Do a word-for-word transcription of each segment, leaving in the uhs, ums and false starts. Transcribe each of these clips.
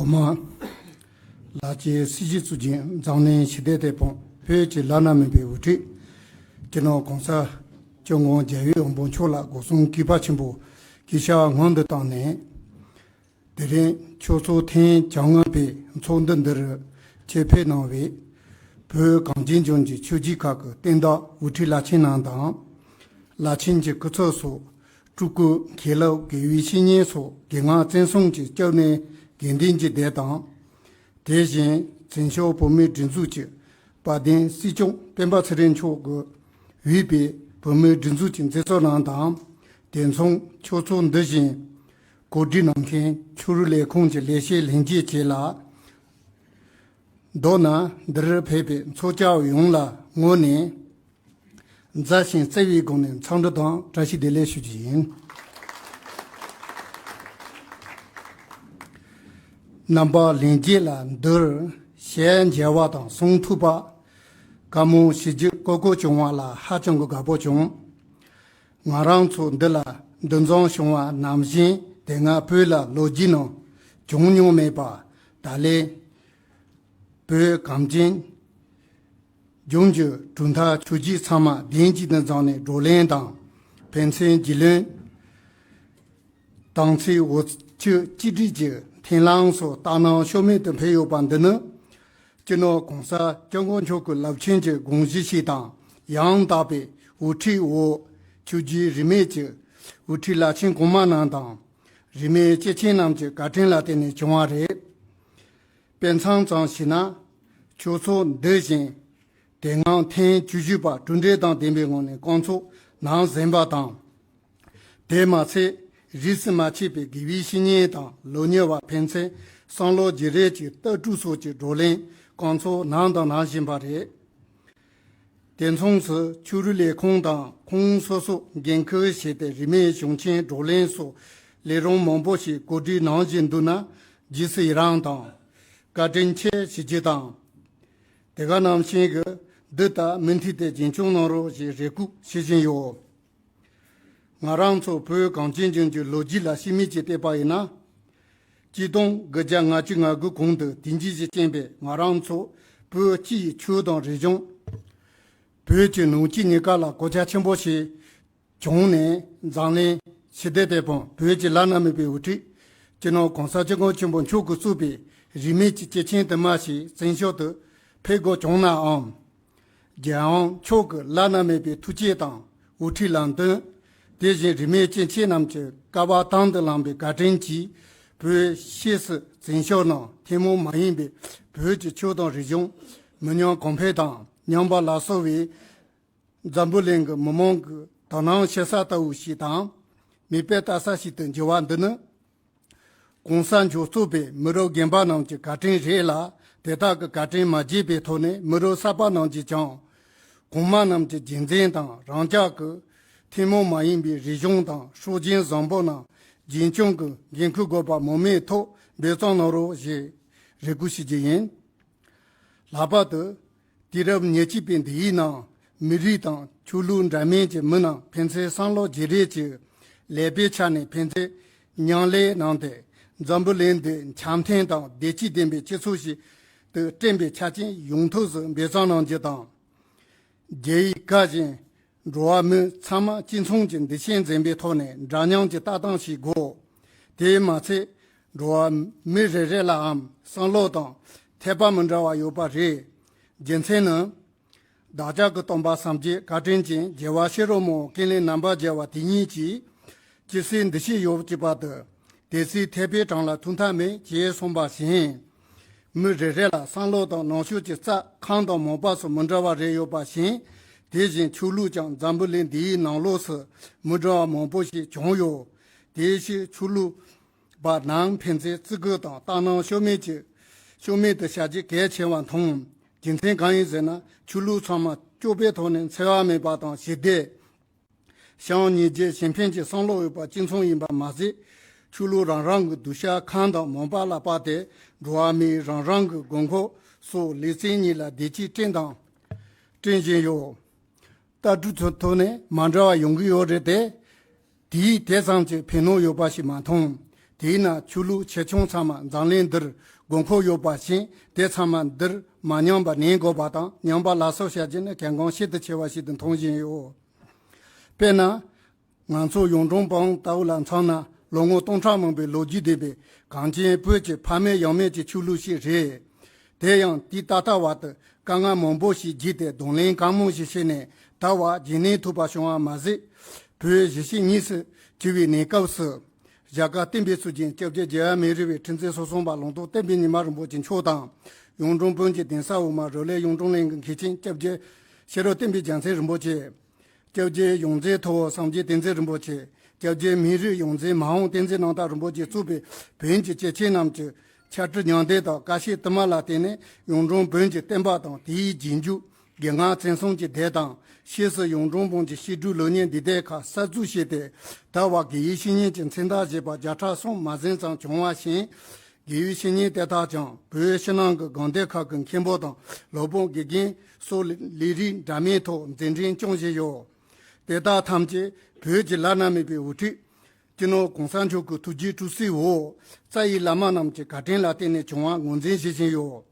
མ། ལ་ཅེ་སྲིད་ཞི་གཙུག་རྒྱན་འཛམ་གླིང་ཞི་བདེ་དེད་དཔོན་བོད་ཀྱི་བླ་ན་མེད་པའི་དབུ་ཁྲིད། སྤྱི་ནོར་གོང་ས་སྐྱབས་མགོན་རྒྱལ་བའི་དབང་པོ་མཆོག་ལ་སྒོ་གསུམ་གུས་པ་ཆེན་པོས་གུས་ཞབས་སྔོན་དུ་བཏང་ནས། དེ་རིང་ཆུ་ཚོད་ཐེངས་བཅོ་ལྔ་པའི་ཚོགས་འདུ་འདིར་ཆེད་ཕེབས་གནང་བའི་བོད་གངས་ཅན་ལྗོངས་ཀྱི་ཆོས་བརྒྱུད་ཁག་གི་བསྟན་བདག་དབུ་ཁྲིད་བླ་ཆེན་རྣམས་དང་། བླ་ཆེན་གྱི་སྐུ་ཚབ་སོགས། སྤྲུལ་སྐུ་མཁན་སློབ་དགེ་བའི་བཤེས་གཉེན་སོགས་དགེ་རྒན་བཙན་གསུམ་གྱི་སྐྱབས་གནས་དགེ་འདུན་གྱི་སྡེ་དང་། དེ་བཞིན་བཙན་བྱོལ་བོད་མིའི་སྒྲིག་འཛུགས་ཀྱི་དཔལ་ལྡན་སྲིད་སྐྱོང་སྤེན་པ་ཚེ་རིང་མཆོག་གིས་དབུས་པའི་བོད་མིའི་སྒྲིག་འཛུགས་ཀྱི་མཛད་གཙོ་རྣམས་དང་། དེ་མཚུངས་ཆུ་ཚོད་འདི་བཞིན་གོ་སྒྲིག་གནང་མཁན་ཆོས་རིག་ལས་ཁུངས་ཀྱི་ལས་བྱེད་ལྷན་རྒྱས་བཅས་ལ། མདོར་ན་འདིར་ཕེབས་པའི་ཚོགས་བཅར་བ་ཡོངས་ལ་ངོས་ནས། མཛའ་ཞིང་བརྩེ་བའི་སྒོ་ནས་འཚམས་འདྲི་དང་བཀྲ་ཤིས་བདེ་ལེགས་ཞུ་རྒྱུ་ཡིན། རྣམ་པ་ལྷན་རྒྱས་ལ་འདིར་ཞལ་མཇལ་བ་དང་གསུང་ཐུབ་པ། བཀའ་མོལ་ཞུ་རྒྱུ་གོ་སྐབས་བྱུང་བ་ལ་ཧ་ཅང་གི་དགའ་པོ་བྱུང་། ང་རང་ཚོ་འདི་ལ་འདུ་འཛོམས་བྱུང་བ་ནང་བཞིན་དེ་སྔ་བོད་ལ་ལོ་རྒྱུས་ནང་བྱུང་མྱོང་མེད་པ། ད་ལན་བོད་གངས་ཅན་ལྗོངས་ཀྱི་གྲུབ་མཐའ་ཆོས་བརྒྱུད་ཚང་མ་གདན་གཅིག་ཏུ་འཛོམས་ནས་བགྲོ་གླེང་དང་། ཕན་ཚུན་རྒྱུས་ལོན། དམ་ཚིག་འོ་སྐོལ་གཅིག་སྒྲིལ་གྱི་མཐུན་ལམ་སོགས་ལྟ་སྣང་ཕྱོགས་མེད་དུ་འཕེལ་ཡོད་པ་འདི་ནི། སྤྱི་ནོར་གོང་ས་སྐྱབས་མགོན་མཆོག་གི་རླབས་ཆེན་གྱི་དགོངས་གཞི་ཞིག་དང་། ཡང་དག་པའི་དབུ་ཁྲིད་འོག་ཆོས་བརྒྱུད་རིས་མེད་ཀྱི་དབུ་ཁྲིད་བླ་ཆེན་གོང་མ་རྣམས་དང་། རིས་མེད་སྐྱེས་ཆེན་རྣམས་ཀྱི་བཀའ་དྲིན་ལ་བརྟེན་ནས་བྱུང་བ་རེད། དཔེ་མཚོན་ཙམ་ཞུས་ན། ཆུ་ཚོད་འདི་བཞིན་དེ་སྔ་ཐེངས་བཅུ་བཞི་པ་གྲུབ་འབྲས་དང་ལྡན་པའི་ངང་ནས་བསྐང་ཚོགས་གནང་ཟིན་པ་དང་། དེ་མ་ཚད་རིས་སུ་མ་ཆད་པའི་དགེ་བའི་བཤེས་གཉེན་དང་ལོ་ཉེ་བ་ཕན་ཚུན་བསམ་བློ་བརྗེ་རེས་ཀྱི་ལྟ་གྲུབ་སོགས་ཀྱི་བགྲོ་གླེང་བསྐང་ཚོགས་གནང་དང་གནང་བཞིན་པ་རེད། དེ་མཚུངས་སུ་ཆོས་རིག་ལས་ཁུངས་དང་ཁོངས་སོ་སོ་འགན་འཁུར་བྱས་ཏེ་རིས་མེད་གཞུང་ཆེན་བགྲོ་གླེང་སོགས་ལས་རིམ་མང་པོ་ཞིག་གོ་སྒྲིག་གནང་བཞིན་འདུག་ན། རྗེས་སུ་ཡི་རང་དང་། བཀའ་དྲིན་ཆེ་ཞུ་རྒྱུ་དང་། དེ་ག་ནང་བཞིན་གྱི་འདི་ལྟར་མུ་མཐུད་དེ་རྒྱུན་སྐྱོང་གནང་རོགས་ཞེས་རེ་སྐུལ་ཞུ་བཞིན་ཡོད། ང་རང་ཚོ་བོད་གངས་ཅན་ལྗོངས་ཀྱི་ལོ་རྒྱུས་ལ་ཤུལ་མིག་ཅིག་བལྟས་པ་ཡིན་ན། གཅིག་སྟོང་དགུ་བརྒྱ་ལྔ་བཅུ་ང་དགུ་གོང་དུ་དེང་དུས་སུ་རྐྱེན་པས་ང་རང་ཚོ་བོད་སྤྱི་ཡི་ཆོས་དང་རིག་གཞུང་། བོད་ཀྱི་ནང་ཆོས་གཉིས་ཀ་ལ་གོད་ཆག་ཆེན་པོ་ཞིག་བྱུང་ནས་འཛམ་གླིང་ཞི་བདེ་དེད་དཔོན་བོད་ཀྱི་བླ་ན་མེད་པའི་དབུ་ཁྲིད་སྤྱི་ནོར་གོང་ས་སྐྱབས་མགོན་ཆེན་པོ་མཆོག་གིས་གཙོས་པའི་རིས་མེད་ཀྱི་སྐྱེས་ཆེན་དུ་མ་ཞིག་བཙན་བྱོལ་དུ་ཕེབས་དགོས་བྱུང་ནའང་། རྒྱལ་དབང་མཆོག་གི་བླ་ན་མེད་པའི་ཐུགས་བསྐྱེད་དང་དབུ་ཁྲིད་ལམ་སྟོན། དེ་བཞིན་རིས་མེད་སྐྱེས་ཆེན་རྣམས་ཀྱི་བསྐལ་པ་དང་དུ་བླངས་པའི་བཀའ་དྲིན་གྱིས་བོད་ཕྱིས་སུ་བཙན་བྱོལ་ནང་ཐུན་མོང་མ་ཡིན་པའི་བོད་ཀྱི་ཆོས་དང་རིག་གཞུང་མི་ཉམས་གོང་འཕེལ་དང་ཉམས་པ་ལ་སོགས་པའི་འཛམ་བུ་གླིང་གི་མི་མང་གི་དོ་སྣང་བྱེད་ས་ལྟ་བུ་ཞིག་དང་། མིག་དཔེ་ལྟ་ས་ཞིག་ཏུ་འགྱུར་བ་འདི་ནི། གོང་ས་མཆོག་གཙོས་པའི་མི་རབས་རྒན་པ་རྣམས་ཀྱི་བཀའ་དྲིན་རེད་ལ། དེ་དག་གི་བཀའ་དྲིན་མ་བརྗེད་པའི་ཐོག་ནས་མི་རབས་གསར་པ་རྣམས་ཀྱིས་ཀྱང་། གོང་མ་རྣམས་ཀྱི་རྒྱུན་འཛིན་དང་རང་ཅག་གི་ཐུན་མོང་མ་ཡིན་པའི་རིག་གཞུང་དང་སྲོལ་རྒྱུན་བཟང་པོ་རྣམས་རྒྱུན་སྐྱོང་གི་འགན་ཁུར་དགོས་པ་སྨོས་མེད་ཐོག་འབད་བརྩོན་གནང་རོགས་ཞེས་རེ་སྐུལ་ཞུ་རྒྱུ་ཡིན། ལྷག་པར་དུ། དུས་རབས་ཉེར་གཅིག་པའི་འདི་ཡི་ནང་མི་རིགས་དང་ཆོས་ལུགས་འདྲ་མིན་གྱི་མི་རྣམས་ཕན་ཚུན་བསམ་བློ་བརྗེ་རེས་ཀྱི་ཀླད་པའི་ཆ་ནས་ཕན་ཚུན་མཉམ་ལས་གནང་སྟེ། འཛམ་བུ་གླིང་འདི་འཆམ་མཐུན་དང་བདེ་སྐྱིད་ལྡན་པའི་སྤྱི་ཚོགས་ཤིག་ཏུ་བསྐྲུན་པའི་ཆ་རྐྱེན་ཡོང་ཐབས་སུ་འབད་བརྩོན་གནང་རྒྱུ་དང་། རྒྱལ་བའི་བཀའ་བཞིན་འགྲོ་བ་མི་ཚང་མ་གཅིག་མཚུངས་ཀྱི་འདུ་ཤེས་འཛིན་པའི་ཐོག་ནས་འདྲ་མཉམ་གྱི་ལྟ་སྟངས་ཤིག་དགོས། དེས་མ་ཚད་འགྲོ་བ་མི་རེ་རེ་ལའང་བསམ་བློ་དང་འཐད་པ་མི་འདྲ་བ་ཡོད་པ་རེད། རྒྱུ་མཚན་ནི། བདག་ཅག་གི་སྟོན་པ་སངས་རྒྱས་བཀའ་དྲིན་ཅན་རྒྱལ་བ་ཤེས་རབ་མང་པོ་ཀུན་ལེགས་རྣམ་པར་རྒྱལ་བ་དེ་ཉིད་ཀྱིས། ཇི་སྲིད་འདུ་ཤེས་ཡོད་ཀྱི་བར་དུ། དེ་སྲིད་ཐེག་པའི་གྲངས་ལ་ཐུག་ཐབས་མེད་ཅེས་གསུངས་པ་བཞིན། མི་རེ་རེ་ལ་བསམ་བློ་དང་ནང་ཆོས་ཀྱི་རྩལ་གང་དང་མང་པ་སོགས་མི་འདྲ་བ་རེ་ཡོད་པ་བཞིན། དེ་བཞིན་ཆོས་ལུགས་ཀྱང་འཛམ་བུ་གླིང་འདིའི་ནང་ལོགས་སུ་མི་འདྲ་བ་མང་པོ་ཞིག་བྱུང་ཡོད། དེའི་ཕྱིར་ཆོས་ལུགས་པ་རྣམས་ཕན་ཚུན་བརྩི་བཀུར་དང་ལྟ་སྣང་ཕྱོགས་མེད་ཀྱི་ཕྱོགས་མེད་དུ་བྱ་རྒྱུ་གལ་ཆེ་བ་མཐོང་། རྒྱུ་མཚན་གང་ཡིན་ཟེར་ན། ཆོས་ལུགས་ཚང་མ་སྐྱོབ་པའི་ཐོག་ནས་འཚེ་བ་མེད་པ་དང་ཞི་བདེ། བྱམས་སྙིང་རྗེ་གཞན་ཕན་གྱི་བསམ་བློ་ཡོད་པ་གཅིག་མཚུངས་ཡིན་པ་མ་ཟད། ཆོས་ལུགས་རང་རང་གི་གདུལ་བྱ་གང་དང་མང་པ་ལ་དཔགས་ཏེ་འགྲོ་བ་མིའི་རང་རང་གི་དགོས་མཁོ་སོགས་ལུས་རྩལ་གཉིས་ལ་བདེ་སྐྱིད་བསྐྲུན་དང་བསྐྲུན་བཞིན་ཡོད། ལྟ་གྲུབ་ཚོའི་ཐོག་ནས་མ་འདྲ་བ་ཡོང་གི་ཡོད་རེད་དེ། དེས་དེ་ཙམ་གྱི་ཕན་ནུས་ཡོད་པ་ཞིག་མ་མཐོང་། དེས་ན་ཆོས་ལུགས་ཆེ་ཆུང་ཚང་མ་འཛམ་གླིང་འདིར་དགོས་མཁོ་ཡོད་པ་བཞིན། དེ་ཚང་མ་འདིར་མ་ཉམས་པར་གནས་དགོས་པ་དང་། ཉམས་པ་སླར་གསོ་བྱ་རྒྱུ་ནི་གལ་འགངས་ཤིན་ཏུ་ཆེ་བ་ཞིག་ཏུ་མཐོང་བཞིན་ཡོད། དཔེར་ན། ང་ཚོ་གཡུང་དྲུང་བོན་ལྟ་བུ་ལ་མཚོན་ན། ལོ་ངོ་སྟོང་ཕྲག་མང་པོའི་ལོ་རྒྱུས་ལྡན་པའི་གངས་ཅན་བོད་ཀྱི་ཕ་མེས་ཡང་མེས་ཀྱི་ཆོས་ལུགས་ཤིག་རེད། དེ་ཡང་དུས་ད་ལྟ་བར་དུ་དཀའ་ངལ་མང་པོ་ཞིག་བརྒྱུད་དེ། གདོང་ལེན་གང་མང་ཞིག་བྱས་ནས་ད་བར་རྒྱུན་གནས་ཐུབ་པ་བྱུང་བ་མ་ཟད། བོད་གཞིས་བྱེས་གཉིས་སུ་གྱུར་བའི་གནས་སྐབས་སུ། རྒྱ་གར་བསྟན་པའི་སྲོལ་རྒྱུན་སྐྱབས་རྗེ་རྒྱལ་བ་མི་རིགས་པའི་ཁྲི་འཛིན་སོ་གསུམ་པ་ལུང་རྟོགས་བསྟན་པའི་ཉི་མ་རིན་པོ་ཆེ་མཆོག་དང་། གཡུང་དྲུང་བོན་གྱི་གདན་ས་འོག་མ་རུ་ལས་གཡུང་དྲུང་གླིང་གི་མཁན་ཆེན་སྐྱབས་རྗེ་ཤེས་རབ་བསྟན་པའི་རྒྱལ་མཚན་རིན་པོ་ཆེ། སྐྱབས་རྗེ་ཡོངས་འཛིན་ཐུ་བོ་སངས་རྒྱས་བསྟན་འཛིན་རིན་པོ་ཆེ། སྐྱབས་རྗེ་མི་རིགས་ཡོངས་འཛིན་མ་འོངས་བསྟན་འཛིན་རྣམ་དག་རིན་པོ་ཆེ་གཙོས་པའི་བོན་གྱི་སྐྱེས་ཆེན་རྣམས་ཀྱི་ཕྱག་བྲིས་མྱང་འདས་དང་བཀའ་བཤད་དུ་མ་ལ་བརྟེན་ནས། གཡུང་དྲུང་བོན་གྱི་བསྟན་པ་དང་དེའི་རྗེས་འཇུག་དགེ་སློང་བཙན་གསུམ་གྱི་སྡེ་དང་། ཕྱིས་སུ་གཡུང་དྲུང་བོན་གྱི་བཤད་སྒྲུབ་ལེགས་ཉེས་འདུས་སྡེ་ཁག་གསར་འཛུགས་བྱས་ཏེ། ད་བར་དགེ་བའི་བཤེས་གཉེན་གྱི་མཚན་རྟགས་བཞེས་པ་བརྒྱ་ཕྲག་གསུམ་མ་ཟིན་ཙམ་བྱུང་བ་བཞིན། དགེ་བའི་བཤེས་གཉེན་དེ་དག་ཀྱང་བོད་ཕྱི་ནང་གི་དགོན་སྡེ་ཁག་གི་མཁན་པོ་དང་སློབ་དཔོན་དགེ་རྒན་སོགས་ལས་རིགས་འདྲ་མིན་ཐོག་མཛད་འཕྲིན་སྐྱོང་བཞིན་ཡོད། དེ་དག་ཐམས་ཅད་བོད་ཀྱི་བླ་ན་མེད་པའི་དབུ་ཁྲིད་སྤྱི་ནོར་༸གོང་ས་མཆོག་གི་ཐུགས་རྗེ་བཀྲ་ཤིས་འོད་རྩ་བའི་བླ་མ་རྣམས་ཀྱི་བཀའ་དྲིན་ལ་བརྟེན་ནས་བྱུང་བ་ངོས་འཛིན་བྱེད་བཞིན་ཡོད།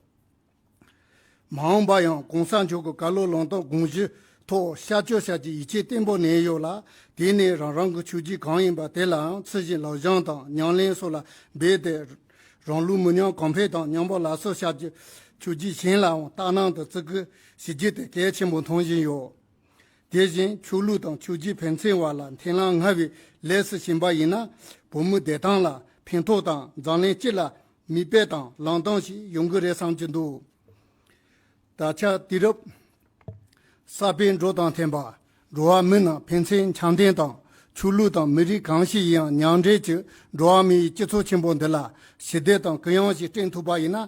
མ་འོངས་པ་ཡང་༸གོང་ས་མཆོག་གི་བཀའ་སློབ་ལམ་སྟོན་དགོངས་གཞི་ཐོག་ཤར་བསྐྱོད་བྱ་རྒྱུའི་ཡིད་ཆེས་བརྟན་པོ་གནས་ཡོད་ལ། དེ་ནས་རང་རང་གི་ཆོས་བརྒྱུད་གང་ཡིན་པ་དེ་ལའང་ཚུལ་བཞིན་ལག་བཞེས་དང་ཉམས་ལེན་སོགས་ལ་འབད་དེ། རང་ལུགས་མི་ཉམས་གོང་འཕེལ་དང་ཉམས་པ་སླར་གསོ་བྱ་རྒྱུ། ཆོས་བརྒྱུད་གཞན་ལའང་ལྟ་སྣང་དང་བརྩི་བཀུར་བྱེད་རྒྱུ་དེ་གལ་ཆེན་པོ་མཐོང་བཞིན་ཡོད། དེ་བཞིན་ཆོས་ལུགས་དང་ཆོས་བརྒྱུད་ཕན་ཚུན་བར་ལ་མཐུན་ལམ་སྔར་བས་ལེགས་སུ་ཕྱིན་པ་ཡིན་ན། བོད་མིའི་བདེ་ཐང་ལ་ཕན་ཐོགས་དང་། འཛམ་གླིང་སྤྱི་ལ་མིག་དཔེ་དང་ལམ་སྟོན་ཞིག་ཡོང་གི་རེད་བསམ་གྱི་འདུག། ད་ཆ་དུས་རབས་གསར་པའི་འགྲོས་དང་མཐུན་པར། འགྲོ་བ་མི་རྣམས་ཕན་ཚུན་འཆམ་མཐུན་དང་། ཆོས་ལུགས་དང་མི་རིགས་གང་ཞིག་ཡིན་ཡང་མཉམ་འབྲེལ་གྱིས་འགྲོ་བ་མིའི་སྤྱི་ཚོགས་ཆེན་པོ་འདི་ལ་ཞི་བདེ་དང་གུ་ཡངས་ཤིག་བསྐྲུན་ཐུབ་པ་ཡིན་ན།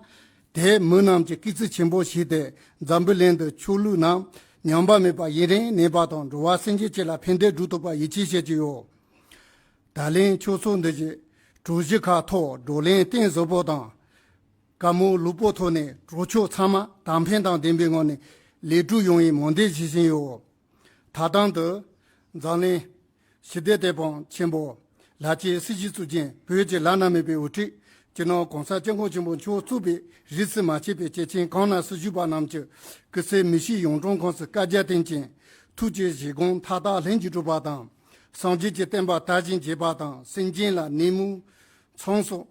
དེས་མི་རྣམས་ཀྱི་སྐུལ་ཚིག་ཆེན་པོ་ཞིག་སྟེ། འཛམ་བུའི་གླིང་དུ་ཆོས་ལུགས་རྣམས་ཉམས་པ་མེད་པར་ཡུན་རིང་གནས་པ་དང་། འགྲོ་བ་སེམས་ཅན་སྤྱི་ལ་ཕན་བདེ་བསྒྲུབ་ཐུབ་པར་ཡིད་ཆེས་བྱེད་ཀྱི་ཡོད། ད་ལན་ཆོས་ཚོགས་འདི་བཞིན་གྲོས་གཞི་ཁག་ཐོག་བགྲོ་གླེང་གཏིང་ཟབ་པོ་དང་། བཀའ་མོལ་ལྷུག་པོ་ཐོག་ནས་གྲོས་ཆོད་ཚང་མ་དང་ཕན་དང་ལྡན་པའི་ངང་ནས་ལེགས་གྲུབ་ཡོང་བའི་སྨོན་འདུན་ཞུ་བཞིན་ཡོད། ད་ཐེངས་འདི་འཛམ་གླིང་ཞི་བདེ་དེད་དཔོན་ཆེན་པོ་ལྷ་སྐྱིད་སྲིད་བྱུས་གཙུག་རྒྱན་བོད་ཀྱི་བླ་ན་མེད་པའི་དབུ་ཁྲིད་སྤྱི་ནོར་༸གོང་ས་༸སྐྱབས་མགོན་ཆེན་པོ་མཆོག་གཙོས་པའི་རིས་སུ་མ་ཆད་པའི་སྐྱེས་ཆེན་གང་ན་སུ་བཞུགས་པ་རྣམས་ཀྱིས་སྐུ་ཚེ་མི་ཤིགས་ཡོངས་གྲོང་ཁོངས་སུ་བསྐལ་བརྒྱར་བརྟན་ཅིང་ཐུགས་ཀྱི་བཞེད་དགོངས་མཐའ་དག་ལྷུན་གྱིས་གྲུབ་པ་དང་། སངས་རྒྱས་ཀྱི་བསྟན་པ་དར་ཞིང་རྒྱས་པ་དང་། སེམས་ཅན་ལ་ནད་མུག་ཚང་སོགས་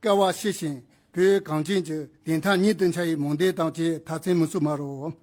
བསྐལ་བ་ཞི་ཞིང་བོད་གངས་ཅན་གྱི་བདེན་མཐའ་མྱུར་དུ་འཆར་བའི་སྨོན་འདུན་དང་བཅས་ཐ་ཚིག་མི་གསུང་མ་རོ།